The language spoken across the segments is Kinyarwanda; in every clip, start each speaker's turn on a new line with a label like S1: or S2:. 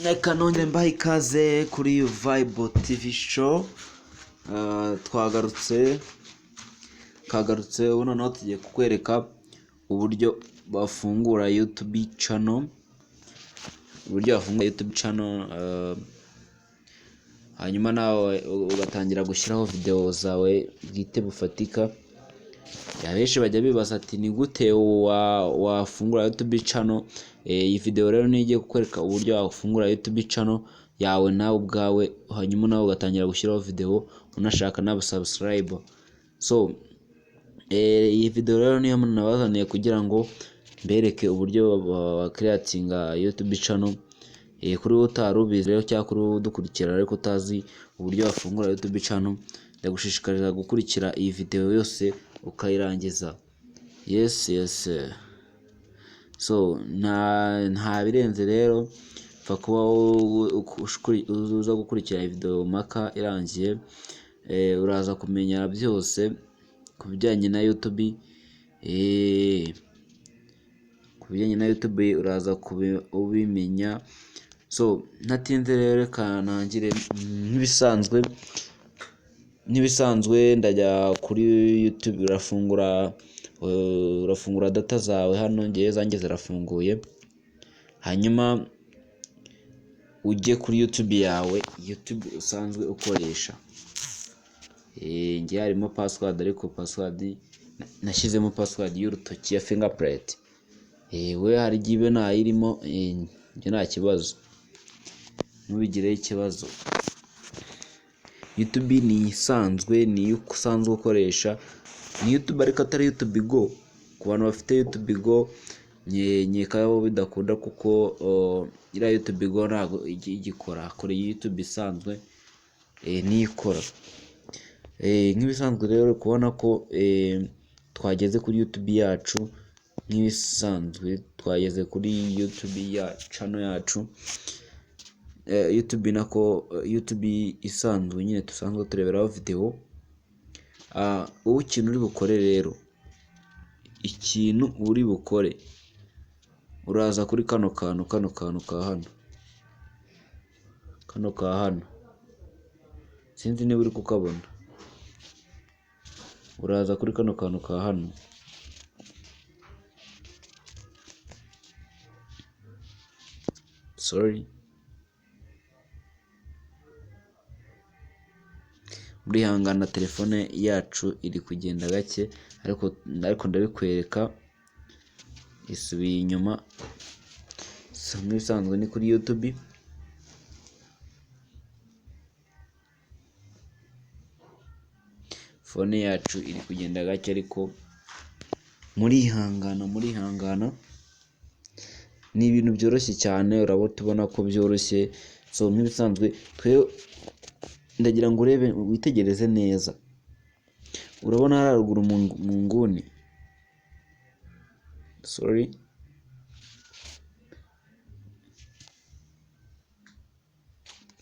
S1: Reka nongere mbahe ikaze kuri Vibe TV Show. Twagarutse kagarutse ubu noneho tugiye kukwereka uburyo bafungura YouTube channel, uburyo bafungura YouTube channel, hanyuma nawe ugatangira gushyiraho video zawe bwite bufatika. Abenshi bajya bibaza ati ni gute wafungura YouTube channel? Iyi video rero niyo igiye kukwereka uburyo wafungura YouTube channel yawe nawe ubwawe, hanyuma nawe ugatangira gushyiraho video unashaka n'aba subscribe. So iyi video rero niyo nabazaniye kugira ngo mbereke uburyo ba creatinga YouTube channel. Kuri wowe utari ubizi rero, cyangwa kuri wowe udukurikira ariko utazi uburyo wafungura YouTube channel, ndagushishikariza gukurikira iyi video yose ukayirangiza. Yes. So nta birenze rero, pfa kuba uza gukurikira iyi video mpaka irangiye, uraza kumenya byose ku bijyanye na YouTube. Ku bijyanye na YouTube uraza ubimenya. So ntatinze rero, reka ntangire nk'ibisanzwe ndajya kuri YouTube. Urafungura data zawe hano, ngewe zanjye zirafunguye, hanyuma ujye kuri YouTube yawe, YouTube usanzwe ukoresha. Ngewe harimo password, ariko password nashyizemo password y'urutoki ya fingerprint. We hari igihe ibe ntayirimo, njye nta kibazo, ntubigireho ikibazo. YouTube ni isanzwe, ni iyo usanzwe ukoresha, ni YouTube ariko atari YouTube Go. Ku bantu bafite YouTube Go, nkeka bo bidakunda, kuko iriya YouTube Go ntabwo ijya igikora. Kora YouTube isanzwe, niyo ikora. Nk'ibisanzwe rero uri kubona ko twageze kuri YouTube yacu. Nk'ibisanzwe twageze kuri YouTube ya channel yacu, YouTube nako, YouTube isanzwe nyine dusanzwe tureberaho video. Wowe ikintu uri bukore rero, ikintu uri bukore, uraza kuri kano kantu ka hano, kano ka hano, sinzi niba uri kukabona. Uraza kuri kano kantu ka hano, sorry, murihangana, telefone yacu iri kugenda gake, ariko ndabikwereka. Isubiye inyuma. So nk'ibisanzwe ni kuri YouTube. Phone yacu iri kugenda gake, ariko murihangana, murihangana, ni ibintu byoroshye cyane, urabona ubona ko byoroshye. So nk'ibisanzwe twe ndagira ngo urebe, witegereze neza. Urabona hariya ruguru mu nguni, sorry,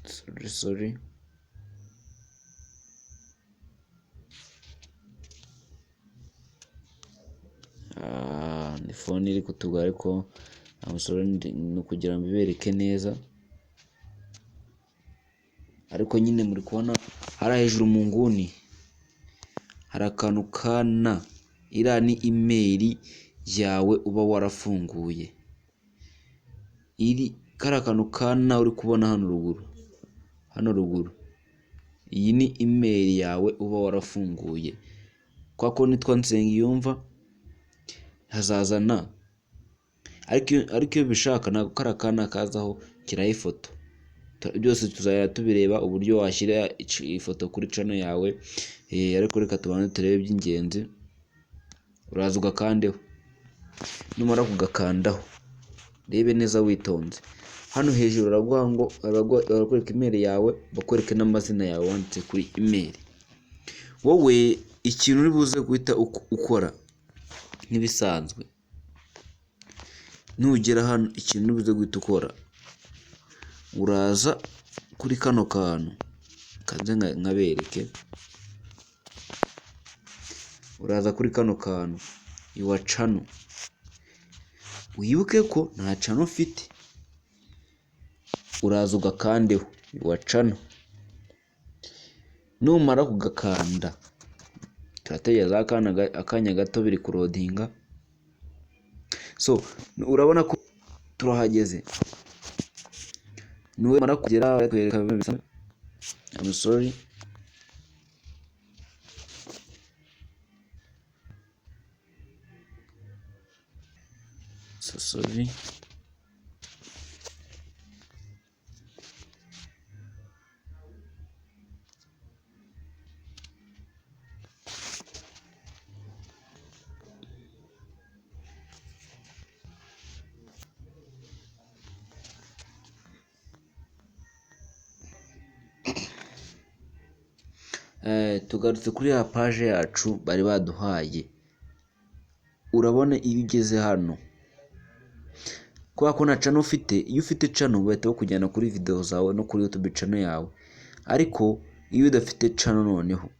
S1: sorry, sorry, ni phone iri kutugora, ariko I'm sorry, ni ukugira ngo mbibereke neza. Ariko nyine muri kubona hariya hejuru mu nguni hari akantu ka na, iriya ni email yawe uba warafunguye. Iri kariya kantu ka na uri kubona hano ruguru, hano ruguru, iyi ni email yawe uba warafunguye. Kwa ko nitwa Nsengiyumva, hazaza na, ariko iyo ubishaka ntabwo kariya ka na kazaho, shyiraho ifoto. Byose tuzajya tubireba uburyo washyira ifoto kuri channel yawe, ariko reka tubanze turebe iby'ingenzi. Uraza ugakandeho, numara kugakandaho rebe neza witonze, hano hejuru baraguha ngo barakwereka email yawe, bakwereke n'amazina yawe wanditse kuri email. Wowe ikintu uri buze guhita ukora nk'ibisanzwe, nugera hano ikintu uri buze guhita ukora, uraza kuri kano kantu kanze nkabereke. Uraza kuri kano kantu your channel, wibuke ko nta channel ufite. Uraza ugakandeho your channel. Numara kugakanda, turategereza akanya gato, biri kuloadinga. So urabona ko turahageze. Numara kugera baratwereka bino bisa. I'm sorry. So sorry. Tugarutse kuri ya page yacu bari baduhaye. Urabona iyo ugeze hano, kubera ko nta channel ufite, iyo ufite channel bahita bakujyana kuri video zawe no kuri YouTube channel yawe. Ariko iyo udafite channel, noneho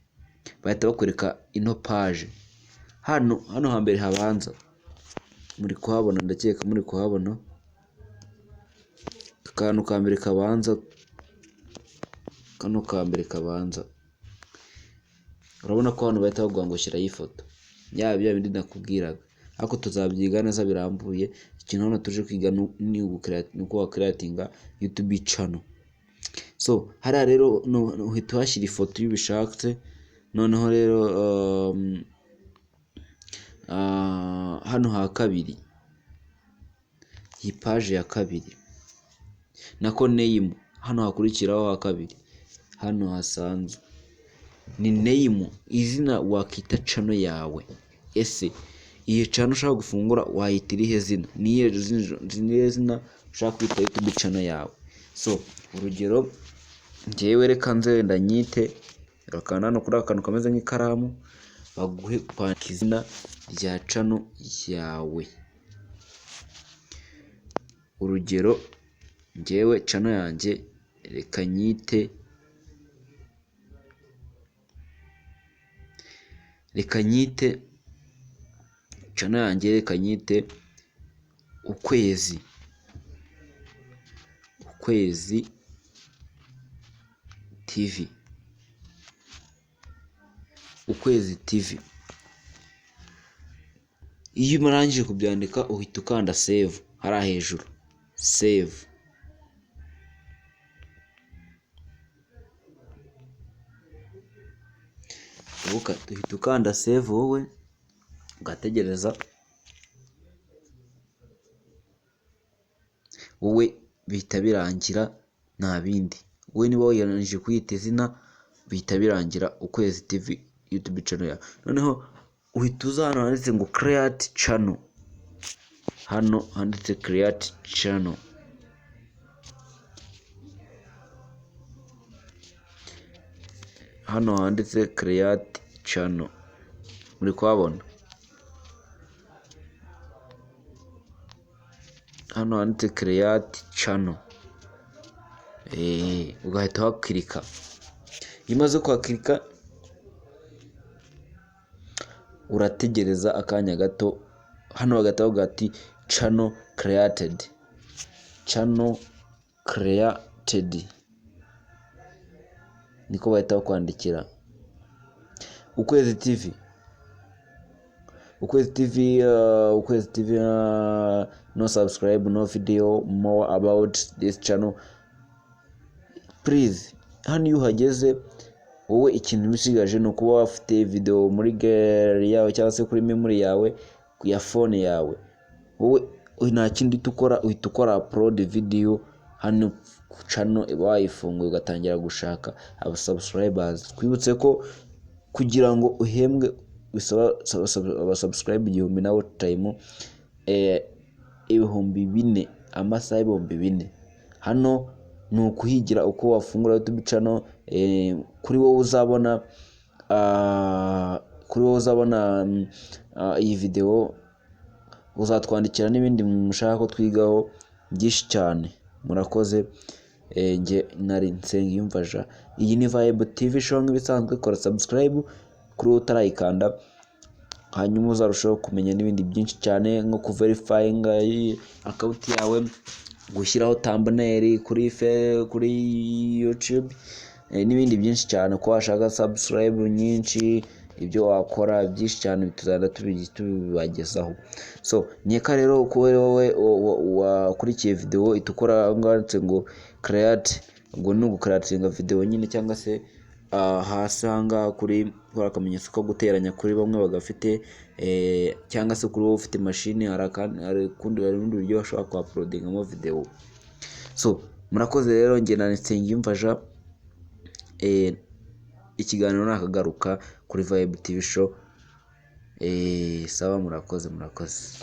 S1: bahita bakwereka ino page. Hano hambere habanza muri kuhabona, ndakeka muri kuhabona akantu ka mbere kabanza, kano ka mbere kabanza. Urabona ko hano bahita baguha ngo shyiraho ifoto, yaba bya bindi nakubwiraga, ariko tuzabyiga neza birambuye. Ikintu hano tuje kwiga ni uko wacreatinga YouTube channel. So hariya rero uhita uhashyira ifoto iyo ubishatse. Noneho rero hano ha kabiri, iyi page ya kabiri, nako name, hano hakurikiraho ha kabiri, hano hasanzwe ni name, izina wakita channel yawe. Ese iyi channel ushaka gufungura wayita irihe zina? Niyihe zina ushaka kwita YouTube channel yawe? So urugero, njyewe reka nze wenda nyite, urakanda hano kuri aka kantu kameze nk'ikaramu, baguhe kwandika izina rya channel yawe. Urugero, njyewe channel yanjye reka nyite channel yanjye, reka nyite Ukwezi TV, Ukwezi TV. Iyo urangije kubyandika, uhita ukanda save hariya hejuru, save. Uhita ukanda save, wowe ugategereza, wowe bihita birangira, nta bindi. Wowe niba wiyarangije kuyita izina, bihita birangira, Ukwezi TV YouTube channel yawe. Noneho uhita uza hano handitse ngo create channel, hano handitse create channel. Hano handitse create channel, muri kuhabona? Hano handitse create channel, ugahita uhaclicka. Iyo umaze kuhaclicka, urategereza akanya gato, hano bagahita bavuga ati channel created, channel created, niko bahita bakwandikira. Ukwezi TV, Ukwezi TV, Ukwezi TV, no subscribe, no video, more about this channel please. Hano iyo uhageze, wowe ikintu usigaje ni ukuba wafite video muri gallery yawe cyangwa se kuri memory yawe ya phone yawe. Wowe nta kindi uhita ukora, uhita ukora upload video hano, channel iba wayifunguye, ugatangira gushaka aba subscribers. Twibutse ko kugira ngo uhembwe bisaba aba subscribe 1000 na watch time 4000, amasaha 4000. Hano ni ukuhigira uko wafungura YouTube channel. Kuri wowe uzabona iyi video, uzatwandikira n'ibindi mushaka ko twigaho byinshi cyane. Murakoze. Njye nari Nsengiyumva Jean, iyi ni Vibe TV Show. Nk'ibisanzwe, kora subscribe kuri wowe utarayikanda, hanyuma uzarushaho kumenya n'ibindi byinshi cyane, nko kuverifyinga account yawe. gushyiraho thumbnail kuri YouTube n'ibindi byinshi cyane, ko washaka subscribe nyinshi, ibyo wakora byinshi cyane tuzajya tubibagezaho. So nkeka rero ko wowe wakurikiye video ihita ukora aho ngaho handitse ngo create. Ubwo ni ugucreatinga video nyine, cyangwa se hasi aha ngaha kuri akamenyetso ko guteranya kuri bamwe bagafite, cyangwa se kuri wowe ufite mashini, hari ukundi, hari ubundi buryo bashobora kuuploadingamo video. So murakoze rero, njye na Nsengiyumva Jean. Ikiganiro nakagaruka kuri Vibe TV Show. Sawa, murakoze, murakoze.